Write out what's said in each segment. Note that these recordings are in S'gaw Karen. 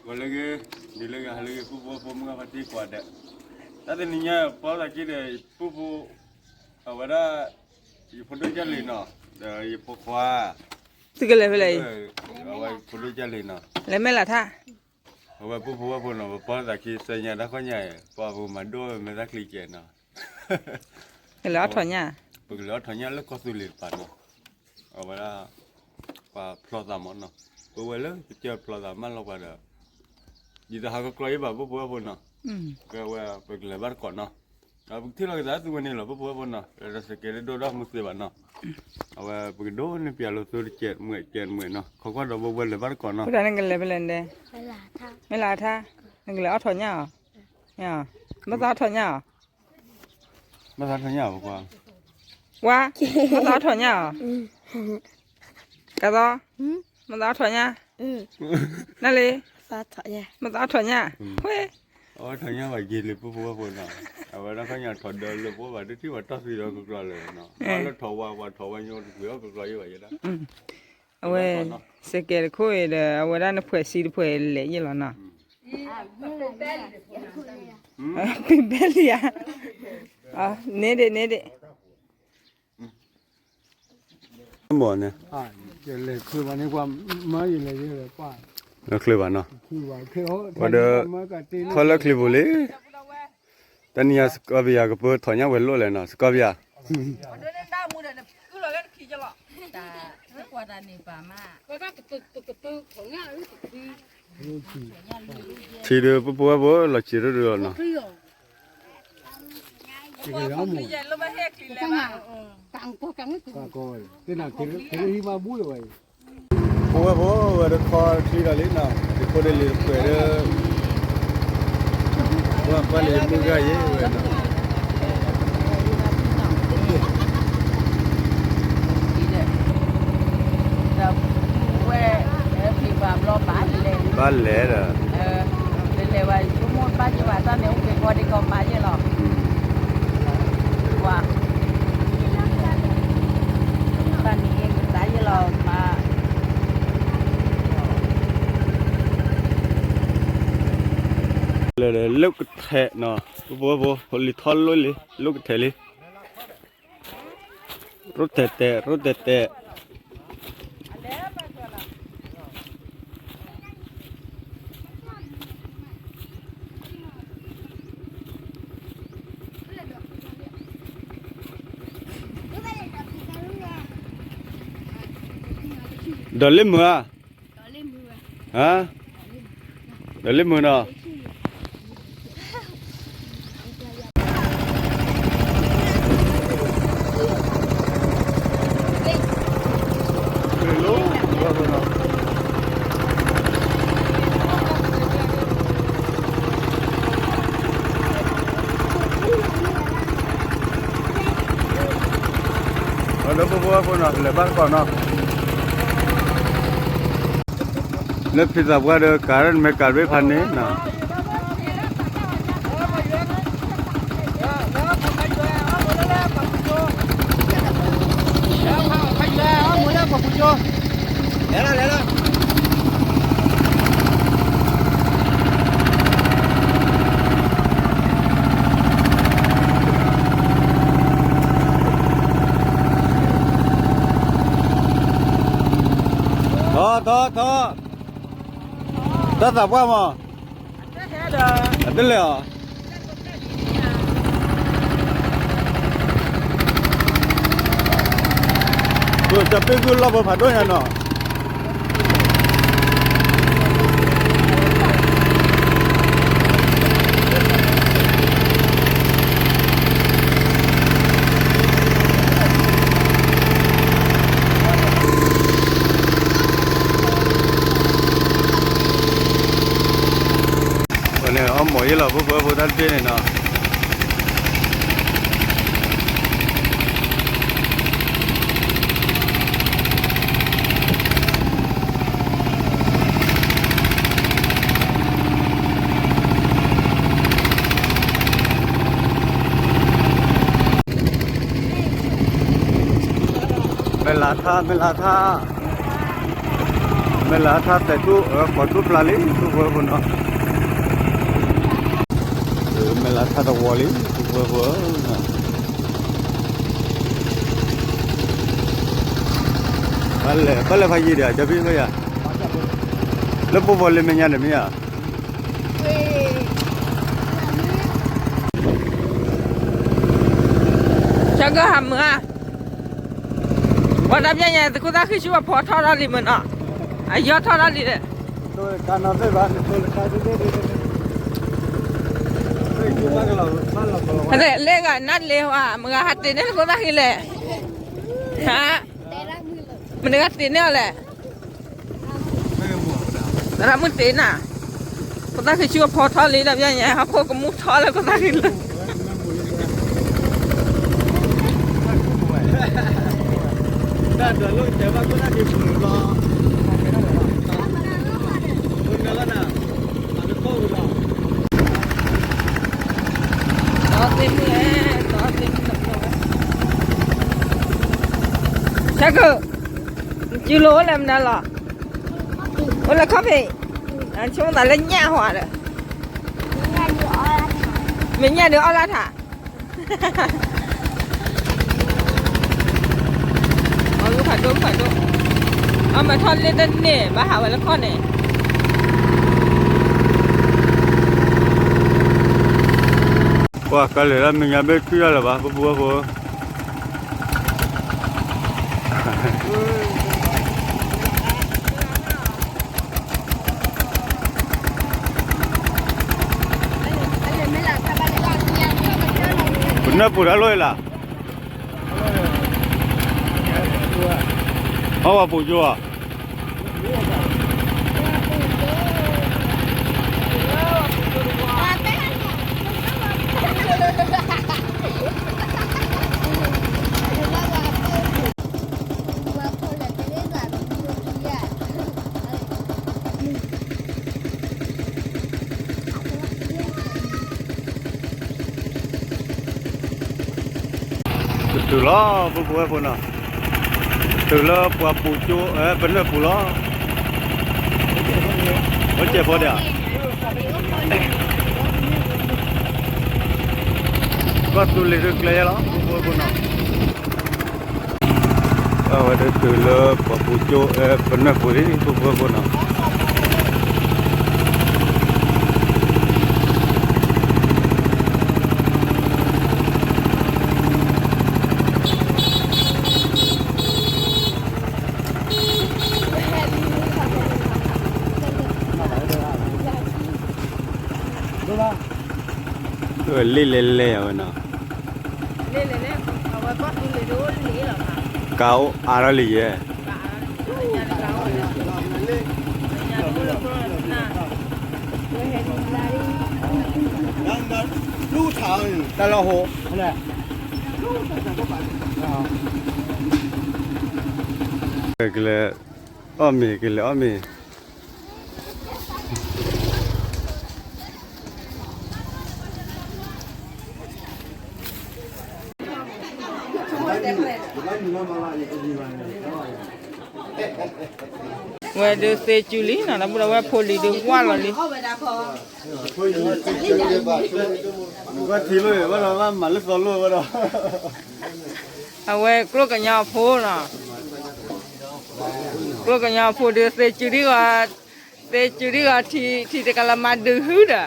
ဂီၤလၢအဂ့ၤ, ဒ်လၢအဂ့ၤ ဟါလၢအဂ့ၤ ပုၢ်ဖိဝဲၢ်ဖိ မုၢ်ဂၢ်ဖါတံၢ်ကိးဂၤဒဲး, တၢ်တနံၤညါ ပီသးခံဒီး ပုၢ်ဖိ, အဝဲဒၣ် ယဖိဒိၣ်ကၢ်လံၤနီၤ, ဒီးယဖိခွါ, သုကလဲၤဖဲလဲၣ်, အဝဲဖိဒိၣ်ကၢ်လံၤနီၤ, လဲၤမဲၢ်လးထါ, အဝဲပုၢ်ဖိဝဲၢ်ဖိနီၤ, ပပီသးခံ စဲညါတၢ်ခီၣ်ညါအံၤ ပှၤပကမၤဒိၣ်မဲာ်သၣ်ချံကဲးနီၤ, ကလဲၤအီၣ်ထီၣ်ညၣ်, ပကလဲၤအီၣ်ထီၣ်ညၣ်လၢကီၢ်သူလ့ၤတပၤနီၤ, အဝဲဒၣ် ပှၤဖျီသးမးနီၤ, ပဝဲလၢပကၢၢ်ဖျီသးမးလီၤပှၤဒီး, ဒ်သိးဟးကကျီယံၤဘၣ် ပုၢ်ဖိဝဲၢ်ဖိနီၤ, ကဝဲပကလဲၤဘၣ်တကိးနီၤ, ဒီးပကထံၣ်လိာ်က့ၤသးသုဝဲန့ၣ်လီၤ ပုၢ်ဖိဝဲၢ်ဖိနီၤ, ဒီးစကဲးတဒိၣ်ဒီးမုၢ်သ့ဘၣ်နီၤ, အဝဲပကဒိးန့ၢ်ပၠးလိာ်သုတကဲးမုာ်ကဲးမုာ်နီၤ, ခိးကွၢ်ဒီးပဝဲလဲၤဘၣ်တကိးနီၤ, နကလဲၤဖဲလဲၣ်န့ၣ်, မဲၢ်လးထါ, နကလဲၤအီၣ်ထီၣ်ညၣ်အီၤ, မ့ၢ်သးအီၣ်ထီၣ်ညၣ်အီၤ မ့ၢ်သးထီၣ်ညၣ်အီၤပကွၢ်, ဝါ, မ့ၢ်သးအီၣ်ထီၣ်ညၣ်အီၤ, ကသီ, မ့ၢ်သးအီၣ်ထီၣ်ညၣ်, နလံ, မ့ၢ်သးအီၣ်ထီၣ်ညၣ်, ဝဲ, အီၣ်ထီၣ်ညၣ်ဘၣ်ယံာ်လံ ပုၢ်ဖိဝဲၢ်ဖိနီၤ, အဝဲဒၣ်ခီၣ်ညါထီၣ်ဒၢလၢပအိၣ်ဘၣ်တထံၣ်ပှၤတီၢ်သံဒီးကကျီလၢၤနီၤ, ပှၤလၢထီၣ်ဝါပှၤထီၣ်ဝါညိ တကွံာ်အီၣ်ကကျီယံၤဘၣ်ယဲဒၣ်, အဝဲ, စကဲးတခိၣ်အံၤဒီး အဝဲဒၣ်နဖှဲးစံတဖှဲးလဲၤယံၤလီၤနီၤ, ပဘဲလံဧါ, န့ၣ်ဒ့ၣ်န့ၣ်ဒ့ၣ် မ့ၢ်န့ၣ်, လဲၤချ့ဘၣ်နီၤ, ဝဲဒီး, ခီလၢချ့ပူၤလံ, တနံၤညါစကီပယၤကပၢထီၣ်ညၣ်ဝဲလိၣ်လဲၣ်နီၤ စကီပယၤ ထံဒီးပုၢ်ဖိဝဲၢ်ဖိလီၤစံးဒိၣ်ဒိၣ်လီၤနီၤ, ပုၢ်ဝဲၢ်ဖိဝဲဒီးခီချံဒီးလံနီၤ, ယဖိဒိၣ်လံၤတခွဲးဒီး, ပှၤကွၢ်လံမုၢ်ဂၤယဲဝဲနီၤ ဒီးဝဲ, ဖံဘၣ်ဘျီဘၣ်လဲၣ်, ဘၣ်လဲၣ်ဒီး, လဲၤလဲၤဝဲဆိကမိၣ်ဘၣ်ယဲဘၣ်တၢ်န့ၣ် အိၣ်က့ၤကီဒံကီမးယဲလီၤ, ဝါ, ဘၣ်န့ၣ်အ့ၣ်မတၤယဲလီၤမး လၢကထဲးနီၤ, ပဖိဝဲၢ်ဖိ လံၤထီၣ်လိၣ်လံ လိၣ်ကထဲးလံ, ရိၣ်တဲာ်တဲာ် ရိၣ်တဲာ်တဲာ်, ဒီးလ့ၣ်မုာ်ဧါ, ဒီးလ့ၣ်မုာ်နီၤ ဒီးပုၢ်ဖိဝဲၢ်ဖိနီၤ လဲၤဘၣ်တကိးနီၤ လၢဖံသးပှၢ်ဒီး ကၤရၢၣ်မဲကၤရ့ဖးန့ၣ်နီၤ ထီၣ်ထီၣ်ထီၣ် တၢ်သးပှၢ်မး အတလဲၣ်အီၤ ကၠီပ့ၣ်ဂုၢ်လီၢ်ဘၢဖးဒိၣ်ညါနီၤ ဝဲန့ၣ် အီၣ်မ့ၤယဲလီၤ ပုၢ်ဖိဝဲၢ်ဖိတၢ်တဘ့ၣ်န့ၣ်နီၤ မဲၢ်လးထါ မဲၢ်လးထါ မ့ၢ် မဲၢ်လးထါသဲးထူၣ် ကိးထူၣ်ဖျါလံ ပုၢ်ဖိဖိနီၤ, မဲၢ်လးထါတဝီလံ ပုၢ်ဖိဖိဧၢ, ဘၣ်လဲၤ ဘၣ်လဲၤဖးယံၤဒီး ကၠီဖံဖဲယၤ, လၢပူၤဖီလၢမဲာ်ညါန့ၣ်မ့ၢ်ဧါ, ဆၢကဟးမုာ်ဧါ, ပှၤတၢ်ပျဲညါ သုးခိၣ်သၣ်ဃံဆူအဖီထီၣ်ထီၣ်လံမ့ၢ်နီၤ, အယီၢ်ထီၣ်ထီၣ်လံဒီး, လဲၣ်ဂၤနါလဲၤဟီဧါ မတၤဂၤဟးတ့ၢ်န့ၢ်သုးခိၣ်သၣ်ဃံလဲၣ်, ဟါ, မတၤဂၤတ့ၢ်န့ၢ်အီၤလဲၣ်, သရၣ်မုၣ်တ့ၢ်နၤ, ခိၣ်သၣ်ဃံဆူအဖီထီၣ်လံ တၢ်ပျဲညါ ဟီၣ်ခိၣ်ကမူၣ်ထီၣ်လၢခိၣ်သၣ်ဃံလီၤ. ဆၢကၢၣ်, နစုလိၤအိၣ်လၢမနုၤလီၤ, အိၣ်လၢခီၣ်ဖံး, ဆိကမိၣ်သးလၢညၣ်ဟီဒီး, မဲာ်ညါဒုးအီၣ်လၢထး အဂုၤဖးဒိၣ်ဖးဒိၣ်, အမၤထီၣ်လ့တန့ၢ် ဘၣ်ဟးဝဲလၢခီၣ်န့ၣ်, ပှၤကလဲၤလၢမဲာ်ညါဘ့ၣ်ထွံၣ်ဒၣ်လၢၤဘၣ် ပုၢ်ဖိဖိ, ပနၢ်ပူၤတၢ်လီၢ်အံၤလၢ်, အဝဲပူၤကၠိဧါ, ပတုၤလီၤ ပုၢ်ဖိဝဲၢ်ဖိနီၤ, ပတုၤလၢပှၤပူၤကၠိ ပနၢ်ပူၤလီၤ, ဝဲစဲးဖိဒီး, ကီၢ်သူလ့ၤဒုးကျဲယဲလီၤ ပုၢ်ဖိဝဲၢ်ဖိနီၤ. အဝဲဒၣ်တုၤလၢပှၤပူၤကၠိ ပနၢ်ပူၤလံ ပုၢ်ဖိဝဲၢ်ဖိနီၤ. လ့ၣ်လဲၤလဲၤအဝဲနီၤ, ကးအိၣ်အါထီၣ်လံယဲၢ်, တၢ်လီၢ်ဟိ, ကလဲၤအီၣ်မ့ၤ ကလဲၤအီၣ်မ့ၤ ဝဲဒုးသ့စုလံနီၤ ဒီပုၢ်ဒီဝဲၢ်ဖိလံၤဒုးဝၢ်လီၤလံ, ထံလိၣ်ဘၣ်လီၤ ဘၣ်မၤလၢသီလိၣ်ဝဲဒီး, အဝဲကျိၣ်ကညီဖိနီၤ, ကျိၣ်ကညီဖိဒုးသ့စုဒံးဂီၤ, သ့စုဒံးဂီၤ ထံတကလးမၤဒုးဟုဒီး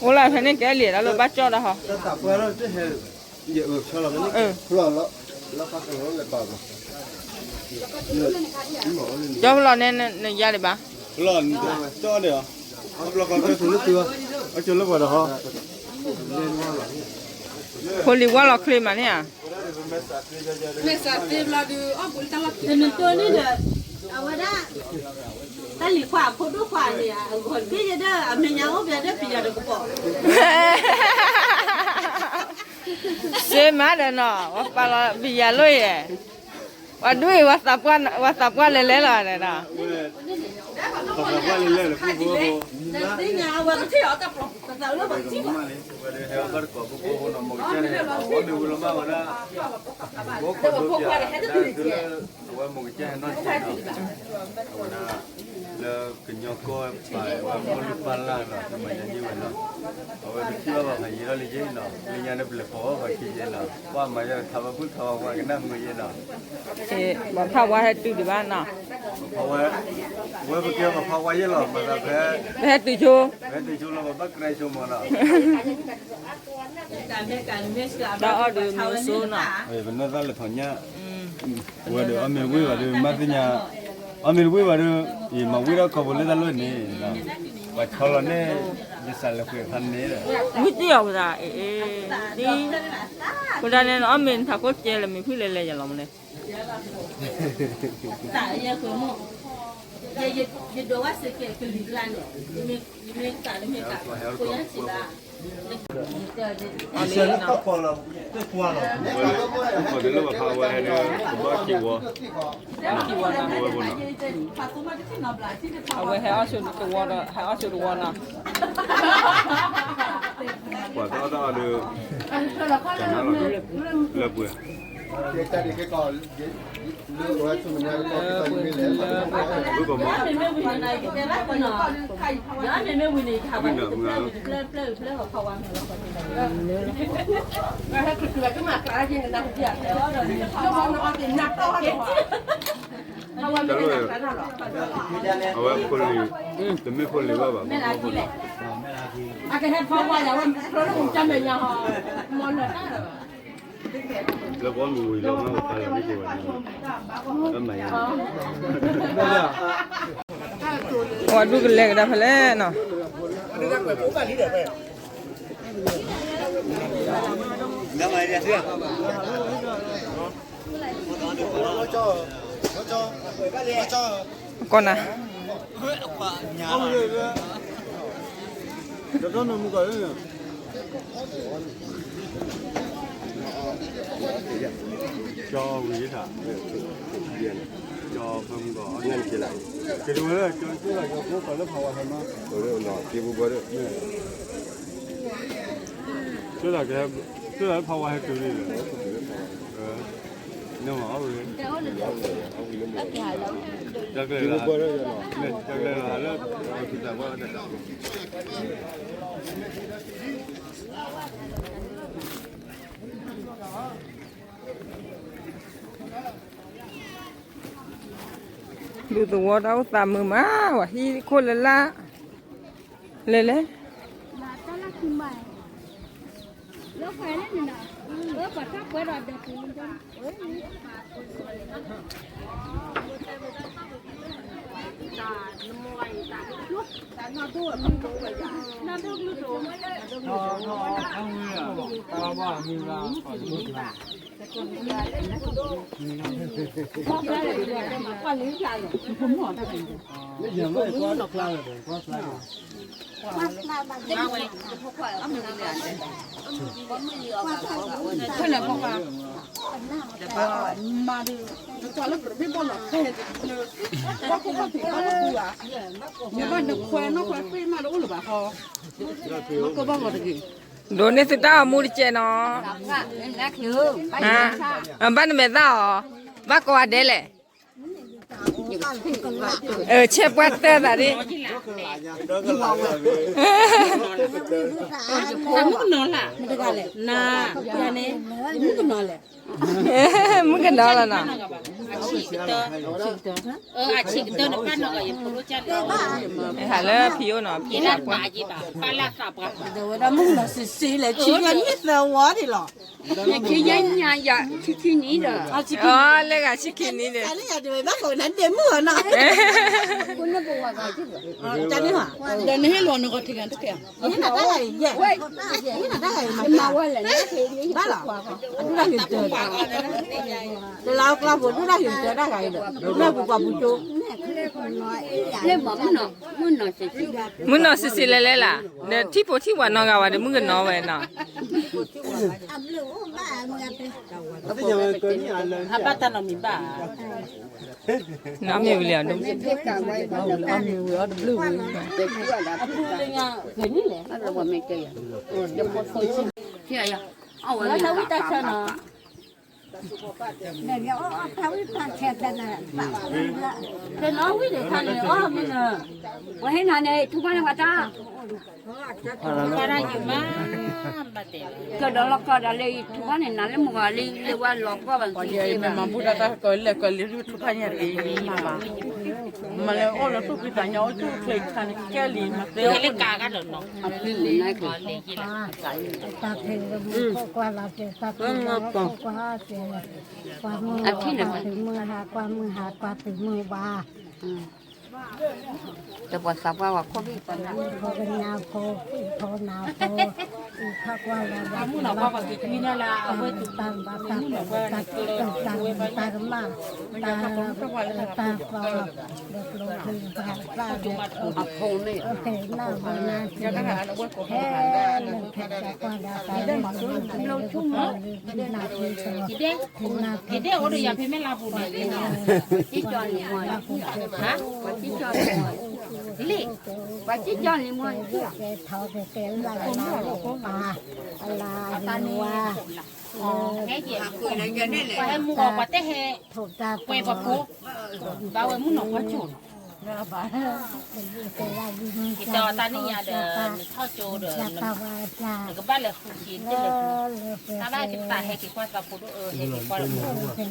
အိၣ်လၢဖဲန့ၣ်ကဲလံာ်ဒီးလၢဘၣ်ကၠီၣ်ဒီးဟီ, ကၠီၣ်ဖျီန့ၣ် နယါဒံးဘၣ်, ဖိလံၤဝါလီၤချ့မးန့ၣ်ဧါ, နတိၢ်န့ၣ်ဒီး အဝဲဒၣ် တၢ်လံၤခွါဖိဒိၣ်ခွါန့ၣ် အဂီၤဘ့ၣ်ယဲဒၣ် အမဲာ်ညါအိၣ်ပှဲၤဒၣ်ပယီၤတကပီၤ, စ့မးဒီးနီၤ ပှၤပာ်လီၤပယီၤလိၣ်ယဲ, ပှၤဒွံၣ် ပှၤသးပှၢ်လဲၤလဲၤလီၤန့ၣ်နီၤ, ပှၤကွၢ်လၢလၢလၢပူဖိဖိ, ဝဲဒၣ်ဟဲအီၣ်ဘၣ်တကိးပူဖိဖိနီၤ မိၢ်ကစၢ်န့ၣ် အဝဲမ့ၢ်ဝံၤလီၤမၢ်ဝဲဒၣ်, ဘိခိၣ်ဒိၣ်ပၠးဒၣ်သုလၢ အဝဲမိၢ်ကစၢ်ဟဲနီၢ်ကီၢ်နီၤ, အဝဲဒၣ် လၢကညီကီၢ်ပာ်ဝဲမိၢ်လုၢ်ပၢ်လၢ်နီၤ တမၤညါန့ၢ်ဝဲနီၤ, အဝဲပထံၣ်ဘၣ်ပှၤဖးယံာ်ထီၣ်လံယဲနီၤ လၢညါန့ၣ်ပလဲၤပိာ်အီၣ်ပှၤခံယဲနီၤ ပှၤမၤယဲထးဝဲပုၢ်ထးဝဲပှၤကနၣ်မုာ်ယဲနီၤ, ပှၤဖးဝဲဟဲတုၤဒံးဘၣ်နီၤ, ဝဲပကဲပှၤဖးဝဲယဲလီၤ မၤသးဖဲ ပဟဲတုၤဆိ ပဟဲတုၤဆိလီၤ ပဘၣ်ကြဲဆိမီၤနီၤ တၢ်အီၣ်ဒုးမ့ၢ်ဆိနီၤ, ပနၢ်သၣ်လဲၤထီၣ်ညၣ်, ဝဲဒီးအီၣ်မ့ၢ်ဝံၣ်ဘၣ်ဒီး မ့ၢ်သ့ၣ်ညါ, အီၣ်မ့ၢ်တဝံၣ်ဘၣ်ဒီး ယမၤဝံၣ်ထီၣ်ခီဖိလၢတၢ်လီၢ်န့ၣ်, ပှၤဆီလီၤန့ၣ် ယစးလဲၤဃုာ်အခါန့ၣ်ဒီး, ဝံၣ်တံၢ်အီၤဝဲဒၣ်, အ့ၣ်, ဒ်, ဝဲဒၣ်န့ၣ် အီၣ်မ့ၢ်နထးခိၣ်ကဲလၢမ့ၢ်ဖုၣ်လဲၤလဲၤယၤလီၤမလဲၣ် ယဒိးဝဲစ့ၢ်ကီးကလံၤကျါန့ၣ်, ယမ့ၢ်ကးလၢမ့ၢ်ကး, ကိးယါစံးဘၣ်, အဝဲဟဲအီၣ်ဆိတဝီဒီး ဟဲအီၣ်ဆိတဝီနီၤ, ပှၤတအီၣ်တၢ်အီၣ်ဒီး, ကနၣ်လီၤ, လၢပှဲၤ လၢပှဲၤလၢပှဲၤ, တၢ်လီၢ်, အဝဲဖိလံၤ, တမ့ၢ်ဖိလံၤဘၣ်ဘၣ်, လၢပှၤမုၢ်ဝံၤလီၤမၢ်ပှၤဖးလီၤမ့ၢ်က့ၤဝဲ, တမၤယါ, ပှၤဒူၣ်ကလဲၤကဒါဖဲလဲၣ်နီၤ ကီၢ်နၤ, ကၠီဝံၤထါ, ကၠီဖဲမုၢ်ကီး, က့ၤတဝဲလၢ ကၠီကၠီကၠီဖိကီးလၢဖးဝါဟဲမး, ကၠီကၠီလၢဖးဝါဟဲတုၤလံ, နမၤအီၣ်ဝဲ, တၢ်ကျဲလၢ, တၢ်ကျဲလၢလၢ, ဒူသဝီတၢ်အိၣ်သးမုာ်မး, ဝဲဟံၣ်ခိၣ်လၢလၢ်, လဲၤလဲၤ မၤဒီး နကွၢ်လၢပရဘ့ၣ်ဘီၣ်လီၤဖဲ, ဘၣ်ခိၣ်ဘၣ်ဖံးဘၣ်လၢပူၤဧါ, နဘၣ်နခွဲးနီၣ်ခွဲးပ့ၢ်မးတအိၣ်လၢၤဘၣ်ဃီ, မၤကဘၣ်ဂီၤတဂ့ၤ, ဒိးန့ၢ်သုတၢ်အိၣ်မူတကဲးနီၤ, ဘၣ်နမဲာ်သၣ်အီၤ, ဘၣ်ကိးဂၤဒဲးလဲၣ် ဆဲးပှၢ်တၢၢ်သးဒ်, မုၣ်ကနီၤလၢ်, နၤ, ယန့ၣ်, မုၣ်ကနီၤလဲၣ်, မုၣ်ကနီၤလီၤနီၤ, အဆံးကတၢၢ်, အဆံးကတၢၢ်န့ၣ် ပၢ်နီၢ်ကီးယဖိဒိၣ်ကၢ်န့ၣ်, ဟးလၢဖံးအိၣ်နီၤ, ဖံးလၢပှၤ, ပၢ်လၢသးပှၤဒဝဲဒၣ်မုၣ်နီၤစံးစံးလဲၣ်, ဆံးယွၤနံၣ်သၢဝီဒံးလီၤ. ခံယဲၢ်ညါယၤ ခံခံနံၣ်ဒီး, အီ လၢဂၤဆံခံနံၣ်န့ၣ်, ဘၣ်ကိးနၤဒ့မုၣ်အီၤနီၤ, တၢ်န့ၣ်, ဒီးနဟ့ၣ်လီၤနဂီၢ်ထံဂၤတက့ၢ်, ယဟ့ၣ်နၤတၢ်ဂၤအံၤယဲၢ်, ယဟ့ၣ်နၤတၢ်ဂၤအံၤမၤ, ဘၣ်လီၤ, အဒူၣ်တၢ်ဂ့ၤကတၢၢ်, လၢလၢကျါဖိဒူၣ်တၢ်ဂ့ၤကတၢၢ်တၢ်ဂၤအံၤဒီး ဒိးန့ၢ်ပူၤပှၤပူၤကၠိ မုၣ်နီၢ်စံးစံးလဲၣ်လဲၣ်လၢ, ဒီးထံၣ်ဖိထံၣ်ဝဲနီတဂၤဘၣ်ဒီးမုၣ်ကနီၤဝဲနီၤ, အဘၣ်တၢ်နီတမံၤဘၣ်. နီၢ်မ့ၢ်ဝံၤလံ, အမ့ၢ်ဝံၤအီၤတဘျုးဝံၤ, အပူၤလၢညါ, မ့ၢ်တၢ်ဆၢနီၤ, တနီၤဝံၤဒီးခါန့ၣ် အီၣ်မ့ၢ်နီၤ, ပှၤဟ့ၣ်နၤန့ၣ် ထူဘၣ်န့ၣ်ပှၤတၢ် ကဒီးလီၤကီးဒီးလၢထူဘၣ်န့ၣ် နၤလၢမုၢ်ဂီၤလံ လၢဝဲလီၤကီၢ်ဘၣ် မၤဘူၣ်တၢ်တၢ်ကီလၢကီလံ ထူဘၣ်ညါတ့ၢ်မးဘၣ်, မၤလၢအိၣ်လၢသူၣ်ဖှံသးညီအိၣ်ဆူၣ်အိၣ်ချ့ခါန့ၣ် ကဲလံ မၤသ့လၢကါကဒီးနီၤ, အဖံန့ၣ် ပှၤမုၢ်ဟါ ပှၤမုၢ်ဟါ ပှၤမုၢ်ဟါ ပှၤသုးမုၢ်ဘၣ် တပှၤသးပှၢ်ဝဲခိၣ်ဘံၣ်ပှၤ ဖိကညါဖိ ဖိနၢ်ဖိ အံၤခီကွၢ်လီၤဘၣ် တၢ်ဘၣ်တၢ်ဘၣ်တၢ်ကမၣ် တၢ်တၢ်ကမၣ် တၢ်သီ ဒီးကျိချံသၣ်သၣ် အဖိန့ၣ် အဖဲနၢ်ဘၣ်နၢ်က့ၤ ဟဲလၢဖဲသးပှၢ်ဒၣ်တၢ်လၢ ဖံနၢ်ဖံသီ ဖံနၢ်ဖံသီ ပှၤကံၢ်ကၠီန့ၣ်မ့ၢ် ပှၤကံၢ်ကၠီန့ၣ်မ့ၢ် ကဲထီၣ်ကဲကဲလၢလၢပၢ် အလၤအယံၤဝါ ပှၤဟဲမူအီၤ ပှၤတဲဟဲ ထိၣ်တၢ်ပှဲၤပှၤဖိ ဘၣ်ဝဲမုၢ်နီၢ်ပှၤကၠိၣ်နီၤ ကတဲအီၤတၢ်နံၣ်ညါဒီး နထီၣ်ကၠိဒီး နကဘၣ်လဲၤဃုဆံတလဲၤဃု တၢ်ဘၣ်က့ၤတၢ်ဟဲက့ၤကွၢ်သးဖိဒိၣ်အၢ ဟဲ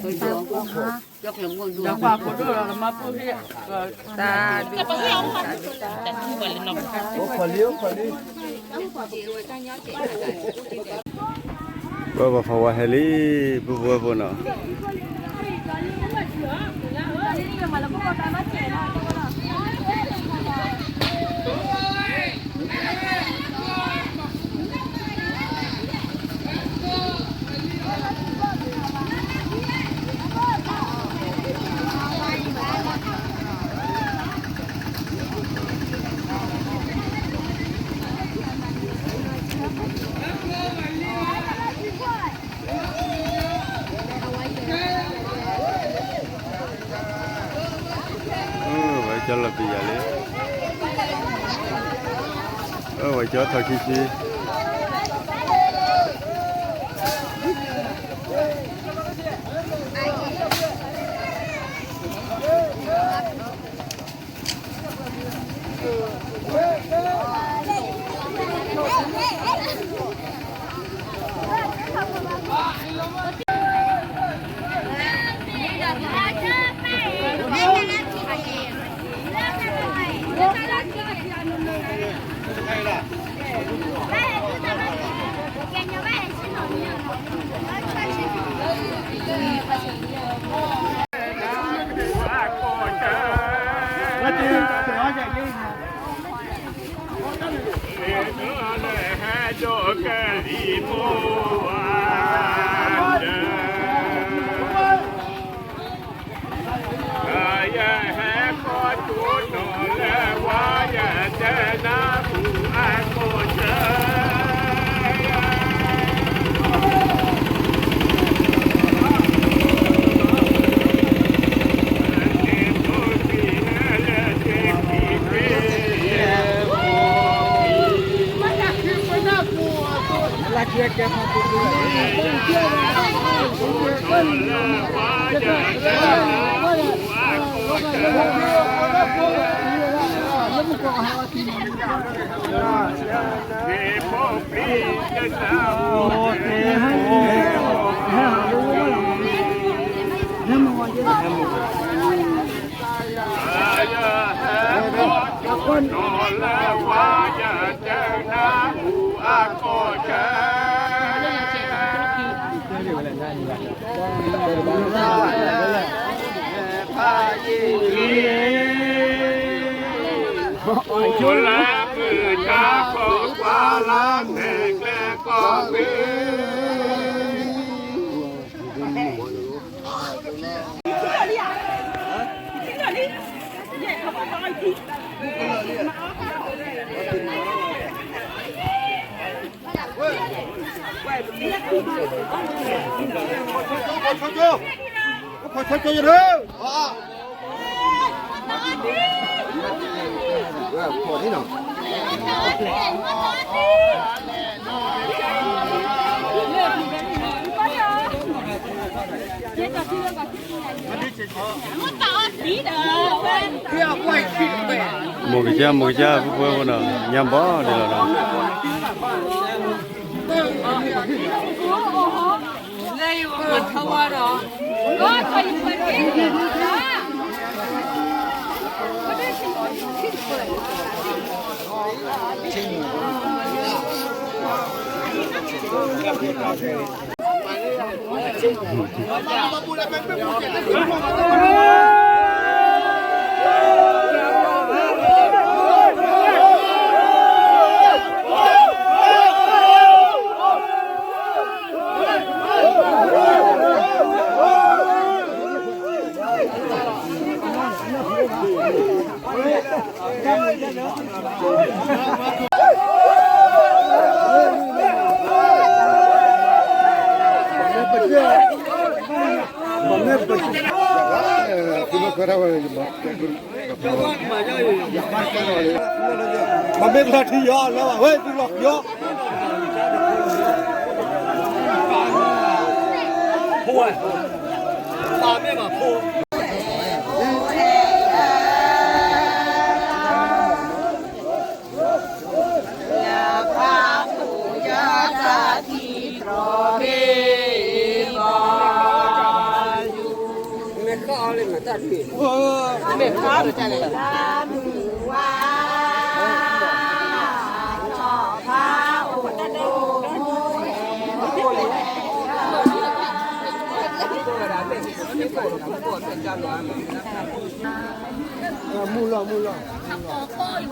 က့ၤကွၢ်လၢမုၢ် ဒီးပှၤဖိဒိၣ်လီၤ ကမၤပူၤဟ့ၣ် တၢ်ဒူပှၤလၢနီၤ ပှၤဖးဝါဟဲလံ ပုၢ်ဖိဝဲၢ်ဖိနီၤ ဝဲကၠီလီၤပံယၤလံ ဝဲကၠီထီၣ်ခံဆံ မိၢ်ကစၢ် မိၢ်ကစၢ် ပှဲၤပှဲၤနီၤ ညါဘီဒ်လီၤနီၤ. မ့ၢ်ကထံၣ်ယီၤလၢဝဲသုလီၤယီၤ ဖိဝဲ ပာ်မ့ၢ်ဘၣ်ဖိ မုၢ်လီၤ မုၢ်လီၤ.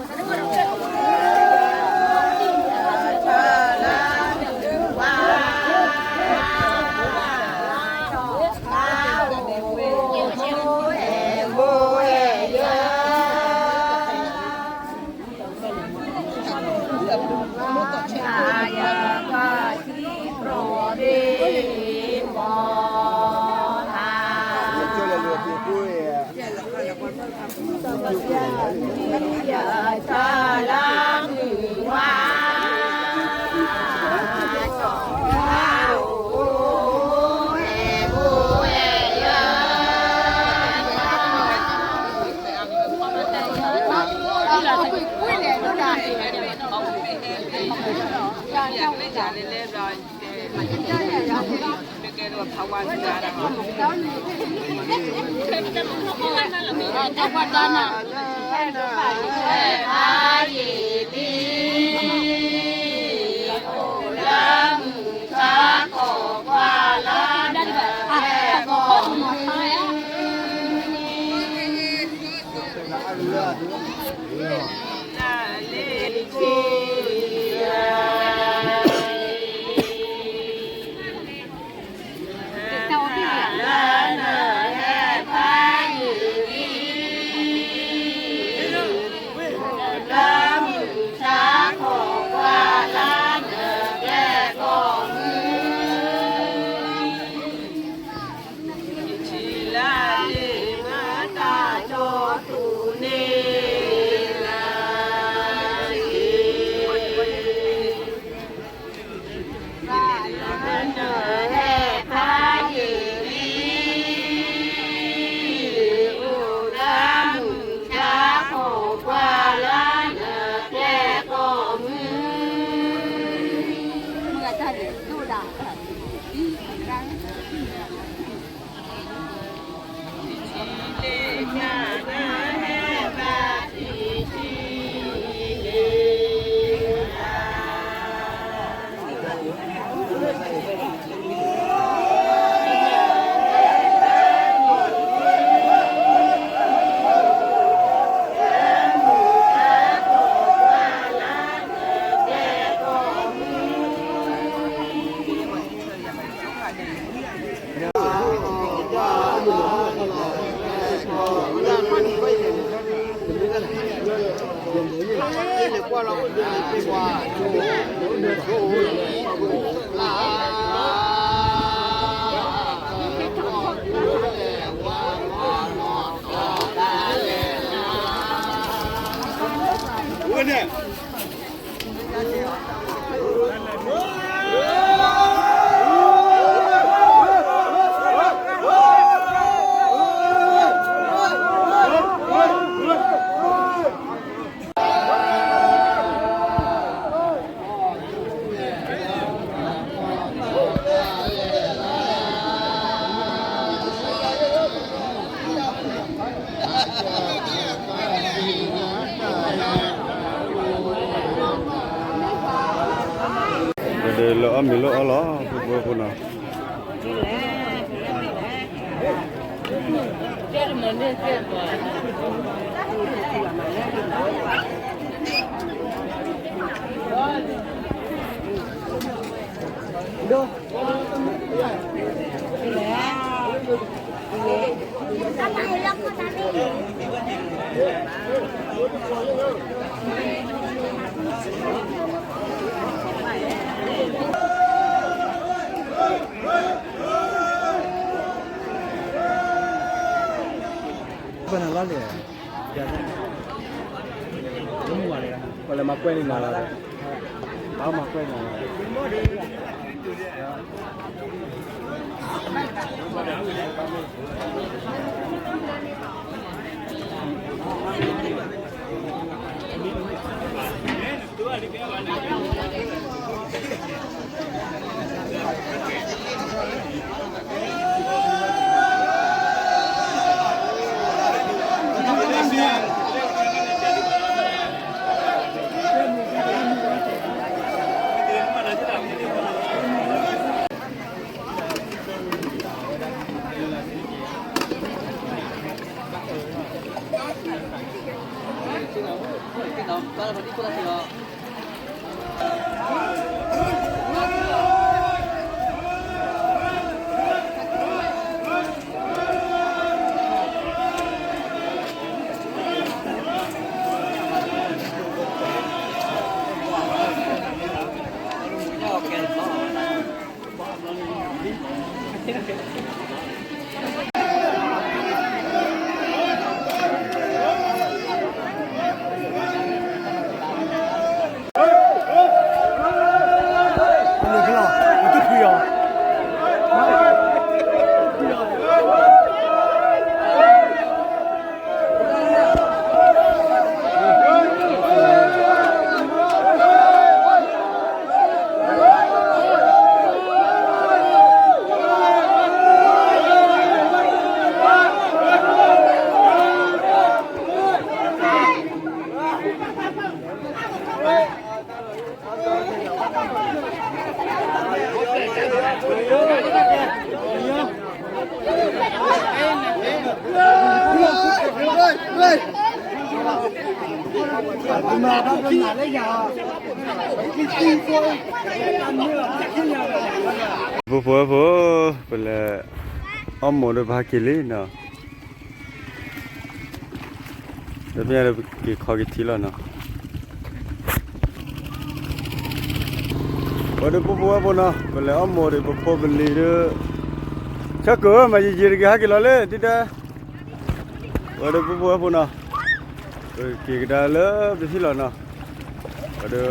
ဒီးလၢအီၣ်မ့ၤလၢအီၣ်လီၤ ပဖိဝဲၢ်ဖိနီၤ. ပဖိဝဲၢ်ဖိ, ပလဲၤအီၣ်မိၢ်ဒီးပဟဲက့ၤလံနီၤ. ဒီးပညါဒီးပက့ၤခီက့ၤထံလီၤနီၤ. ဝဲဒီးပဖိဝဲၢ်ဖိနီၤ, ပလဲၤအီၣ်မိၢ်ဒီးပဖိပလံၤဒီး, ဆၢကၢၢ်မးယံာ်ယံာ်တဂ့ၤ ဟဲက့ၤလီၤလၢတံတဲ, ဝဲဒီးပဖိဝဲၢ်ဖိနီၤ, ပက့ၤကဒါလၢပဟံၣ်လီၤနီၤ. ဝဲဒီး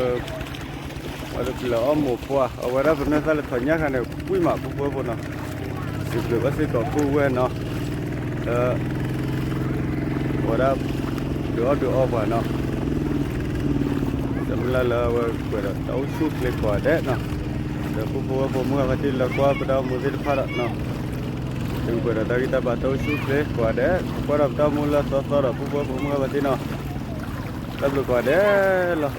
ဝဲဒီးပလဲၤအီၣ်မိၢ်ပှၢ် အဝဲဒၣ်ပနီၢ်သၣ်လဲၤထီၣ်ညၣ်ဃါန့ၣ် ကွံာ်မးပဖိဝဲၢ်ဖိနီၤ, စံးဘျုးဘၣ်စ့ၢ်ကီးပုၢ်ဝဲၢ်နီၤ, လၢ အဝဲဒၣ် ဒုးအီၣ်ဒုးအီပှၤနီၤ, တမုၢ်လၢ်လၢအဝဲကွဲးဒီးတၢ်အိၣ်ဆူၣ်အိၣ်ချ့ကိးဂၤဒဲးနီၤ, ဒီးပုၢ်ဖိဝဲၢ်ဖိမုၢ်ဂၤဖါတံၢ်လၢကွၢ်ပတၢ်အိၣ်မူသ့ၣ်တဖၣ်ဒီးနီၤ, ဒုးကွဲးဒီးတၢ်ဂံၢ်တၢ်ဘါတၢ်အိၣ်ဆူၣ်အိၣ်ချ့ကိးဂၤဒဲး, ကွၢ်ဒီးပတၢ်အိၣ်မူလၢအသီသီဒီးပုၢ်ဖိဝဲၢ်ဖိမုၢ်ဂၤဖါတံၢ်နီၤ, တၢ်ဘျုးကိးဂၤဒဲးလီၤ.